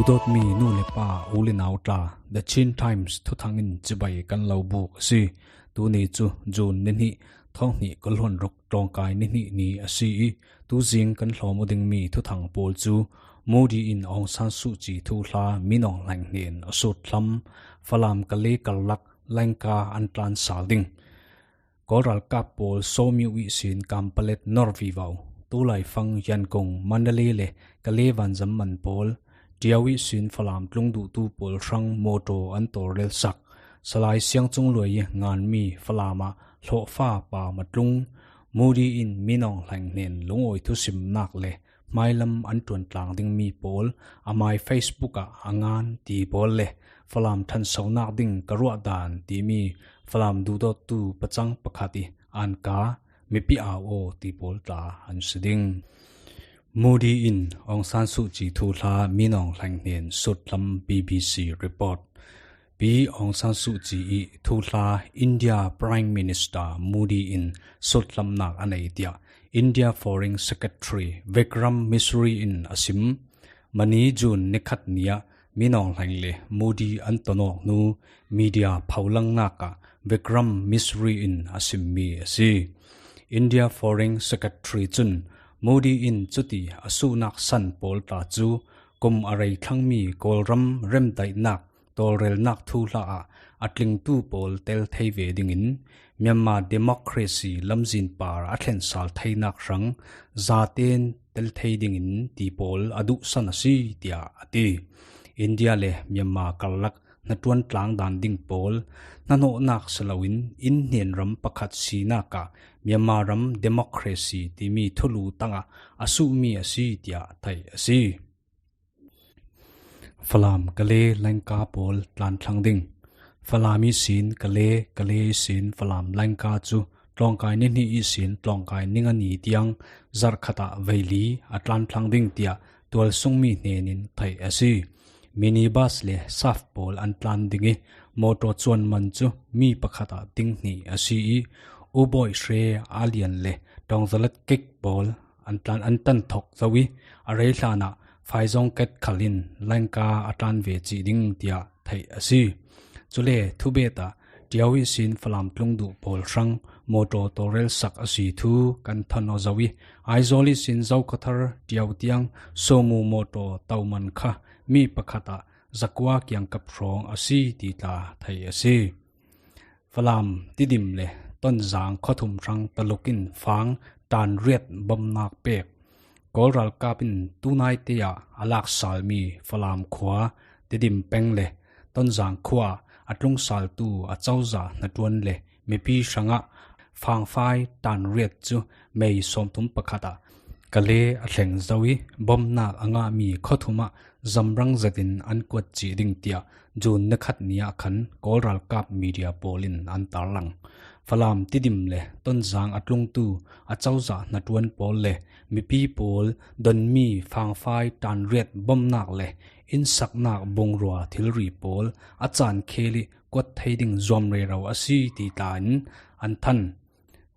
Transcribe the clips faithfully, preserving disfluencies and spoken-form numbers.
Dawtmi nu le pa, u le nau tla, The Chin Times thuthang in chibai kan lo buk a si. Tuni cu June ni hnih, thawng hnih kul hluan ruk tlawngkai ni hnih ni a si i, tuzing kan hlawm aw dingmi thuthang pawl cu Modi in Aung San Suu Kyi thuhla Min Aung Hlaing hnen a sutthlam, Falam Kale karlak Langka an tlan sal ding, Kawl ralkap pawl sawmyu ihsin Kanpetlet nor vivo, tulaifang Yangon, Mandalay le Kale vanzam man pawl, Tiau ihsin Falam tlung duhtu pawl hrang mawtaw an tawlrelsak, Salai Siangcung Luai i nganmi Falam ah hlawhfa pam a tlung, Modi in Min Aung Hlaing hnen lungawi thusimnak le hmailam an ṭuantlang dingmi pawl, amai Facebook ah a ngan ti pawl le Falam ṭhansonak ding ka ruah dan timi Falam duhdawttu pacang pakhat i anka, mipi au aw ti pawl tla an si ding. Modi in Aung San Suu Kyi thuhla Min Aung Hlaing hnen sutthlam, B B C report. Pi Aung San Suu Kyi i thuhla India Prime Minister Modi in sutthlamnak a nei tiah India Foreign Secretary Vikram Misri in a sim. Mani June ni khat ni ah Min Aung Hlaing le Modi an tonawk hnu media pholangnak ah Vikram Misri in a simmi a si. India Foreign Secretary cun Modi in cuti a suhnak san pawl tla cu kum a rei thlangmi Kawlram remdaihnak tawlrelnak thuhla ah a tlingtu pawl tel thei ve dingin Myanmar democracy lamzin par a thlensal theinak hrang zaten tel thei dingin ti pawl a duhsan a si, tiah a ti. India le Myanmar karlak hnaṭuan tlang dan ding pawl hnahnawhnak si loin inn hnen ram pakhat sinak ah Myanmar ram democracy timi thulu tangah a suhmi a si, tiah theih a si. Falam Kale Langka pawl tlanthlang ding. Falam ihsin Kale, Kale ihsin Falam Langka cu tlawngkai ni hnih ihsin tlawngkai ni nga ni tiang zarh khat ah veili a tlanthlang ding tiah tualsungmi hnenin theih a si. Minibus le saf pawl an tlan ding i mawtaw cuan man cu mi pakhat ah ding hnih a si i, U Bawi Hre, A Lian le Ṭawngzalat Kik pawl an tlan, an ṭan thok zo i, a rei hlan ah Faizong Ket khal in Langka a tlan ve cih ding tiah theih a si. Cule thubet ah Tiau ihsin Falam tlung duh pawl hrang mawtaw tawlrelsak a si thu kan than aw zo i, Aizawl ihsin Zokhawthar Tiau tiang Somu mawtaw toman kha mi pakhat ah zakua kiangkap hrawng a si ti tla theih a si. Falam Tidim le Tonzang khuathum hrang Taluk in fang ṭanriat bomnak pek. Kawl ralkap in tunaite ah a laksalmi Falam khua, Tidim peng le Tonzang khua a tlungsaltu a cozah hnaṭuan le mipi hrangah fangfai ṭanriat cu May sawmthum pakhat ah Kale a thleng zo i, bomnak a ngahmi khuathum ah zamrang zetin an kuat cih ding tiah June ni khat ni ah khan Kawl ralkap media pawl in an tarlang. Falam Tidim le Tonzang a tlungtu a cozah hnaṭuan pawl le mipi pawl donmi fangfai ṭanriat bomnak le innsaknak bungrua thilri pawl a caan khel i kuat thei ding zuam rero a si ti tla in an than.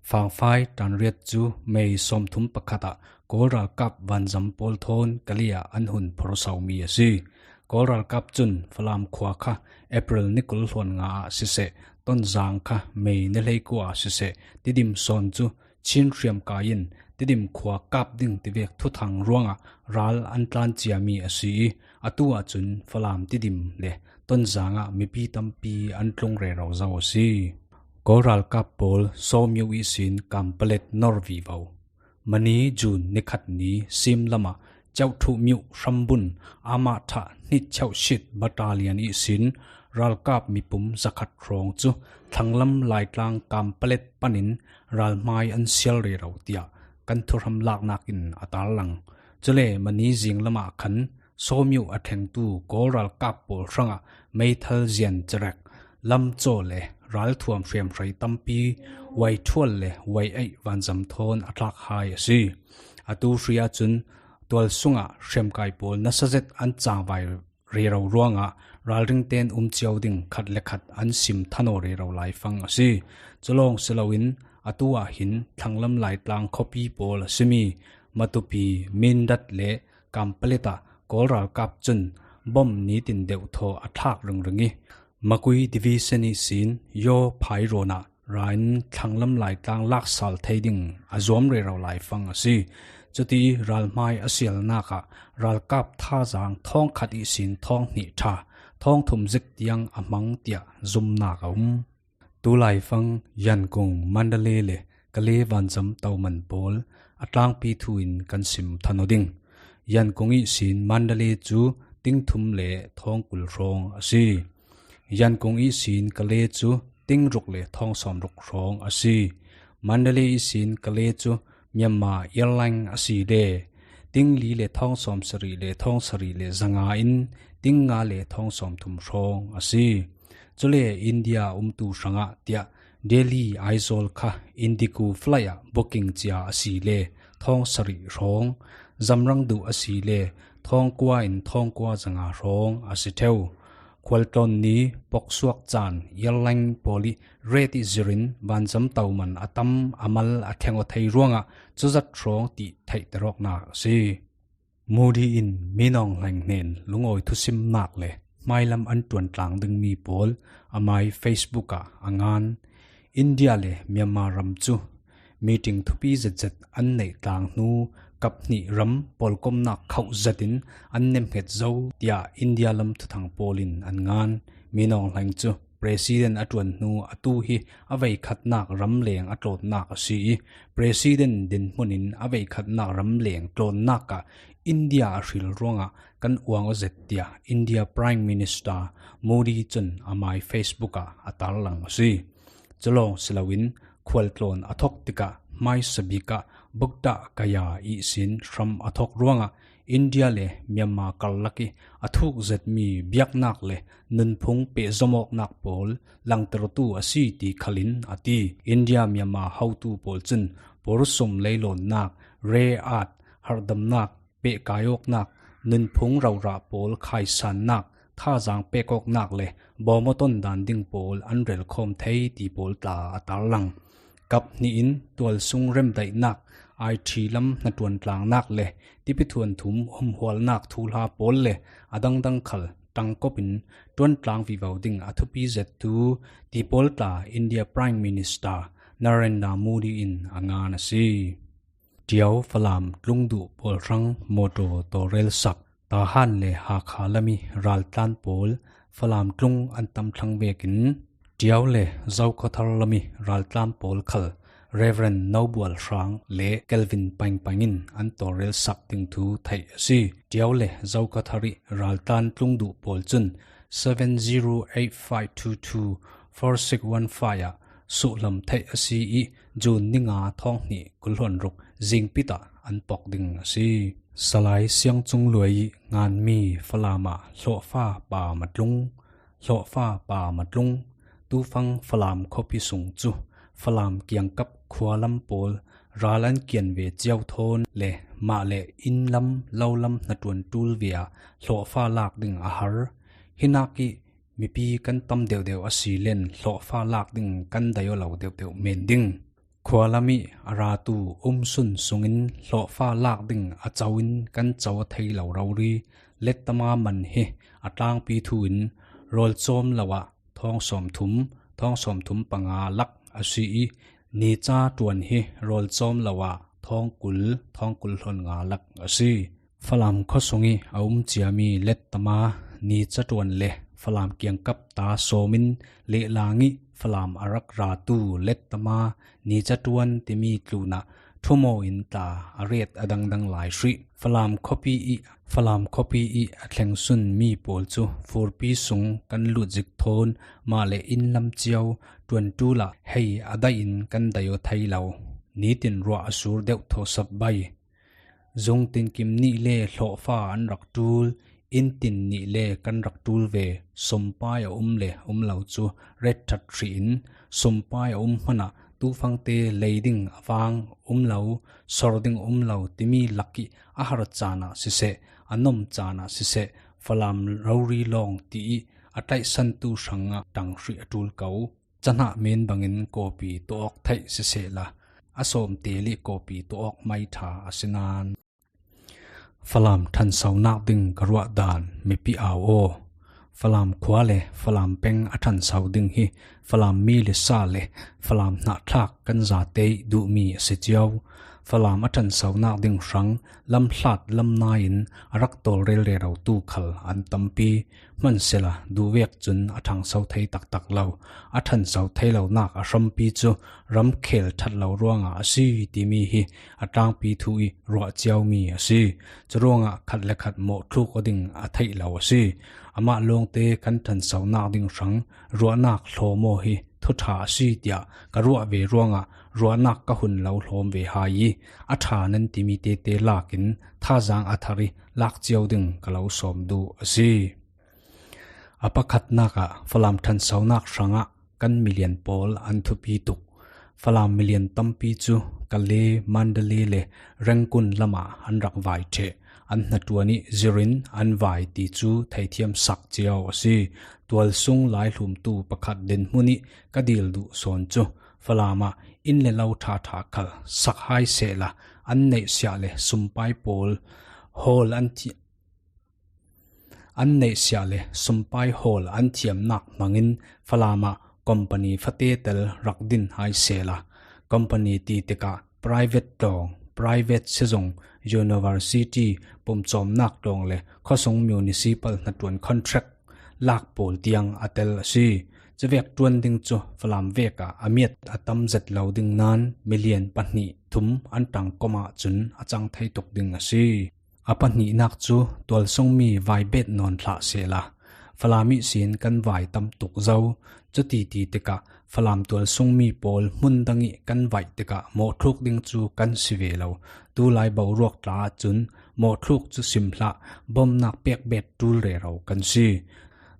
Fangfai ṭanriat cu May sawmthum pakhat ah Kawl ralkap vanzam pawl thawn Kale ah an hun phursomi a si. Kawl ralkap cun Falam khua kha April ni kul hluan nga ah siseh, Tonzang kha May ni hleikua ah siseh, Tidim sawn cu Chin hriamkai in Tidim khua kap ding tivek thuthang ruangah ral an tlan ciami a si i, atu ahcun Falam Tidim le Tonzang ah mipi tampi an tlung rero zo a si. Kawl ralkap pawl sawmyu ihsin Kanpetlet nor vivo. Mani June ni khat ni simlam ah Ceuhthuh Myu hrambun amah ṭha hnitcheuhshit battalion ihsin ralkap mipum zakhat hrawng cu thlanglam Laitlang Kanpetlet panin ralhmai an sial rero tiah kan thuhram laknak in a tarlang. Cule Mani zinglam ah khan sawmyu a thlengtu Kawl ralkap pawl hrangah meithal zian cerek, lamcaw le ralthuam hriamhrei tampi, Waithual le Wai-eih vanzam thawn a tlakhai a si. Atu hri ahcun tual sungah hriamkai pawl nasa zet an cangvai rero ruangah ralring ten um cio ding khat le khat an sim than aw rero laifang a si. Culawng si loin atu ah hin thlanglam Laitlang khuapi pawl a simi Matupi, Mindat le Kanpetlet ah Kawl ralkap cun bom nitin deuhthaw a thlak ringring ih, Magway Division ihsin Yaw phai rawnah ra in thlanglam Laitlang laksal thei ding a zuam rero laifang a si. Cuti ralhmai a sialnakah ralkap thazang thawngkhat ihsin thawng hnih ṭha, thawng thum zik tiang a hmang tiah zumnak a um. Tulaifang Yangon, Mandalay le Kalay vanzam toman pawl a tlangpi thu in kan sim than aw ding. Yangon ihsin Mandalay cu ting thum le thawng kul hrawng a si. Yangon ihsin Kalay cu ting ruk le thawng sawm ruk hrawng a si. Mandalay ihsin Kalay cu Myanmar Airline a si le ting li le thawng sawm sarih le thawng sarih le zanga in ting nga le thawng sawm thum hrawng a si. Cule India umtu hrangah tiah Delhi Aizawl kha Indigo flight ah booking cia a si le thawng sarih hrawng, zamrang duh a si le thawng kua in thawng kua zanga hrawng a si ṭheu. Khualtlawn ni poksuak caan airline pawl ih rate ih zirin vanzam toman a tam a mal a thleng aw thei ruangah cuzat hrawng tih theihter awknak a si. Modi in Min Aung Hlaing hnen lungawi thusimnak le hmailam an ṭuantlang dingmi pawl amai Facebook ah a ngan. India le Myanmar ram cu meeting thupi zetzet an neih tlang hnu kap hnih ram pawlkomnak khauh zetin an nemhnget zo, tiah India lam thuthang pawl in an ngan. Min Aung Hlaing cu President a ṭuan hnu atu hi a veikhatnak ramleng a tlawnnak a si ih, President dinhmun in a veikhatnak ramleng tlawnnak ah India a hril ruangah kan uang aw zet, tiah India Prime Minister Modi cun amai Facebook ah a tarlang a si. Culawng si loin khualtlawn a thawk tikah hmaisabik ah Buddha Gaya ihsin hram a thawk ruangah India le Myanmar karlak ih a thuk zetmi biaknak le nunphung pehzom awknak pawl langtertu a si ti khalin a ti. India Myanmar hotu pawl cun pawrusum leilawnnak, rare earth harhdamnak, pehkai awknak, nunphung rorah pawl khaisannak, thazang pek awknak le bawm aw ton dan ding pawl an relkhawm thei ti pawl tla a tarlang. Kap hnih in tualsung remdaihnak, I T lam hnaṭuan tlangnak le tipi thuanthum humhualnak thuhla pawl le a dangdang khal ṭangkop in ṭuantlang vivo ding a thupi zettu ti pawl tla India Prime Minister Narendra Modi in a ngan a si. Ṭiau Falam tlung duh pawl hrang mawṭaw tawlrel sak, Tahan le Hakha lam ih raltlan pawl Falam tlung an tam thlang vekin Ṭiau le Zokhawthar lam ih raltlan pawl khal Reverend Nobual Hrang le Kelvin Paingpaing in an tawlrel sak ding thu theih a si. Ṭiau le Zokhawthar ih raltlan tlung duh pawl cun seven zero eight five two two four six one five ah suhlam theih a si ih, June ni nga thawng hnih kul hluan ruk zingpit ah an pok ding a si. Salai Siangcung luai ih nganmi Falam ah hlawhfa pam a tlung, hlawhfa pam a tlung. Tufang Falam khuapi sung cu Falam kiangkap khualam pawl ral an kian ve cio thawn le mah le inn lam lo lam hnaṭuan ṭul ve ah hlawhfa lak ding a har. Hinak ih mipi kan tam deuhdeuh a si len hlawhfa lak ding kan dai aw lo deuhdeuh men ding. Khualam ih a ratu umsun sungin hlawhfa lak ding a co in kan co aw thei lo rori lettama man hi a tlangpi thu in rawl cawm lo ah thawng sawmthum, thawng sawmthum panga lak a si ih, ni ca ṭuan hi rawl cawm lo ah thawng kul, thawng kul hluan nga lak a si. Falam khuasung ih a um ciami lettama ni caṭuan le Falam kiangkap ta sawmin lehlang ih Falam a rak ratu lettama ni caṭuan timi tlunah ṭhumaw in tla a ret a dangdang lai hrih. Falam khuapi ih, Falam khuapi ih a thlengsunmi pawl cu furpi sung kan lut zik thawn mah le inn lam cio ṭuan ṭul ah hei a daih in kan dai aw thei lo. Nitin ruah a sur deuh thawsap bai. Zung tinkim nih le hlawhfa an rak ṭul, inn tin nih le kan rak ṭul ve. Sumpai a um le um lo cu ret ṭhat hrih in, sumpai a um hmanah tufangte lei ding a vang um lo, sor ding um lo timi lak ih a har caan ah siseh, a nom caan ah siseh, Falam rori lawng ti ih a tlaihsantu hrangah ṭang hrih a ṭul ko. Cahnah men bangin kawpi tuah awk theih sisehla, a sawmte leh kawpi tuah awk mai ṭha a si nain. Falam ṭhansonak ding ka ruah dan mipi au aw. Falam khua le Falam peng a ṭhanso ding hi Falam mi le sa le Falam hnahthlak kan zate ih duhmi a si cio. Falam a ṭhansonak ding hrang lamhlat lamnai-in a rak tawlrel rerotu khal an tampi. Hmansehla duhvek cun a ṭhangso thei taktak lo, a ṭhanso thei lonak a hrampi cu ramkhel ṭhat lo ruangah a si timi hi a tlangpi thu ih ruah ciomi a si. Curuangah khat le khat mawhthluk aw ding a theih lo a si. Amah lawngte kan ṭhansonak ding hrang ruahnak hlawm aw hi thuṭha a si tiah ka ruah ve ruangah ruahnak ka hun lo hlawm ve hai ih a ṭha nan timi tete lakin thazaang a thar ih lak cio ding ka lo sawm duh a si. A pakhatnak ah Falam ṭhansonak hrangah kan milian pawl an thupi tuk. Falam milian tampi cu Kale, Mandalay le Rangoon lamah an rak vai ṭheh. An hnaṭuan ih zirin an vai ti cu theithiam sak cio a si. Tualsung laihlumtu pakhat dinhmun ih ka dil duh sawn cu Falam ah inn le lo ṭhaṭha khal sak hai sehla an neihsiah le sumpai pawl hawl an thi-, an neihsiah le sumpai hawl an thiamnak hmangin Falam ah company fate tel rak din hai sehla, company ti tikah private tlawng, private sizung, university, pumcawmnak tlawng le khuasung municipal hnaṭuan contract lak pawl tiang a tel a si. Cuvek ṭuan ding cu Falam vek ah a miat a tam zet lo ding nain milian pahnih thum an ṭangkomh ahcun a cang thei tuk ding a si. A pahnihnak cu tualsungmi vai bet nawn hlah sehla, Falam ihsin kan vai tam tuk zo. Cuti ti tikah Falam tualsungmi pawl hmun dang ih kan vaih tikah mawhthluk ding cu kan si ve lo. Tulai boruak tla ahcun mawhthluk cu sim hlah, bawmhnak pek bet ṭul rero kan si.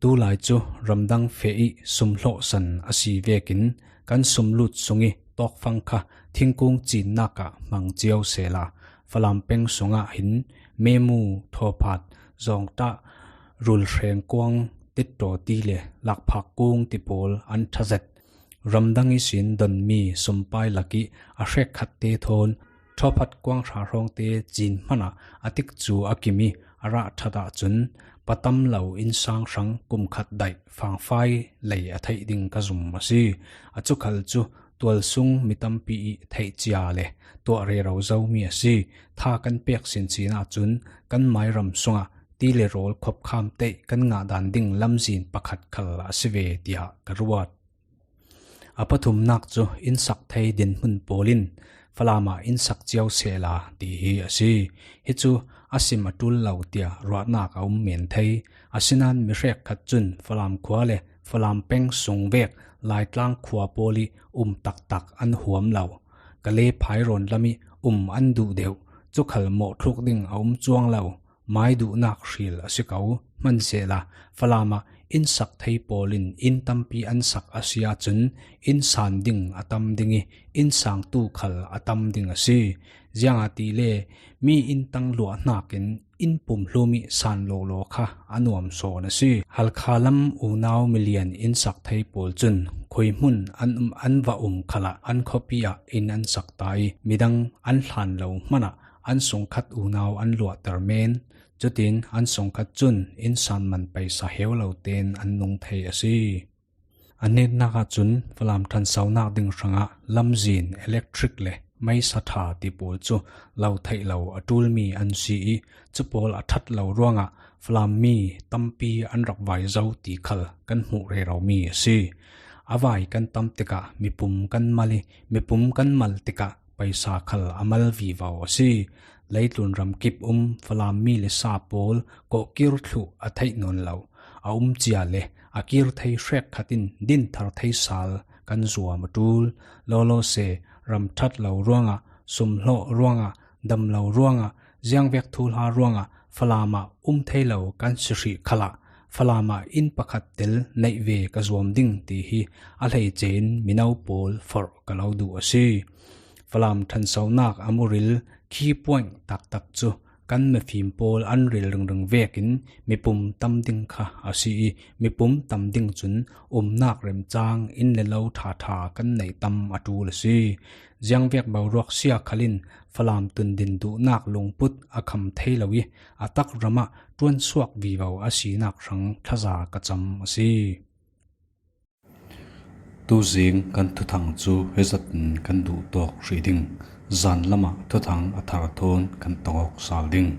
Tulai cu ramdang feh ih sumhlawhsan a si vekin kan sumlut sung ih tawkfang kha thingkung cinnak ah hmang cio sehla, Falam peng sungah hin Memu, Thawphat, Zawngṭah, Rulhreng kuang, Tittawti le Lakphak kung ti pawl an ṭha zet. Ramdang ihsin donmi sumpai lakih a hrekkhatte thawn Thawphat kuang hrahrawngte cin hmanah a tikcu a kim ih a rah ṭhat ahcun patam lo innsang hrang kum khat daih fangfai lei a theih ding ka zum a si. A cu khal cu tualsung mi tampi ih theih cia le tuah rero zomi a si. Tha kan pek sinsin ahcun kan mairam sungah ti le rawl khopkham teih kan ngah dan ding lamzin pakhat khal a si ve tiah ka ruat. A pathumnak cu innsak thei dinhmun pawl in Falam ah innsak cio sehla ti hi a si. Hi cu a sim a ṭul lo tiah ruahnak a um men thei. Asinain mi hrekkhat cun Falam khua le Falam peng sung vek Laitlang khua pawl ih um taktak an huam lo. Kale phairawn lam ih um an duh deuh. Cu khal mawhthluk ding a um cuang lo. Mai duhnak hril a si ko. Hmansehla Falam ah innsak thei pawl in inn tampi an sak a si ahcun inn san ding a tam ding ih inn sangtu khal a tam ding a si. Ziangahtile mi inn tang luah hnakin inn pumhlum ih san lawlaw kha a nuam sawn a si. Halkha lam unau milian innsak thei pawl cun khuihmun an, an va um khalah an khuapi ah inn an sak ta ih midang an hlan lo hmanah an sungkhat unau an luahter men. Cutin an sungkhat cun inn san man paisa heu lo tein an nung thei a si. A netnak ahcun Falam ṭhansonak ding hrangah lamzin, electric le meisa ṭha ti pawl cu lo theih lo a ṭulmi an si ih cu pawl a ṭhat lo ruangah Falam mi tampi an rak vai zo ti khal kan hmuh reromi a si. A vai kan tam tikah mipum kan mal ih mipum kan mal tikah paisa khal a mal vivo a si. Leitlun ramkip um Falam mi le sa pawl kawhkir thluh a theih nawn lo. A um cia le a kir thei hrekkhat in din thar thei sal kan zuam a ṭul. Lawlaw se, ram ṭhat lo ruangah, sumhlawh ruangah, dam lo ruangah, ziangvek thuhla ruangah Falam ah um thei lo kan si hrih khalah Falam ah inn pakhat tel neih ve ka zuam ding ti hi a hleice in mino pawl forh ka lo duh a si. Falam ṭhansonak a muril key point taktak cu kan mifim pawl an ril ringring vekin mipum tam ding kha a si i, mipum tam ding cun umnak remcang inn le lo ṭhaṭha kan neih tam a ṭul a si. Ziangvek boruak sia khal in Falam tundin duhnak lungput a kham thei lo i, a tak ramah ṭuansuak vivo a sinak hrang thlaza ka cam a si. Tuzing kan thuthang cu hizat in kan duh tawk hrih ding. Zan lamah thuthang a thar thawn kan tong awk sal ding.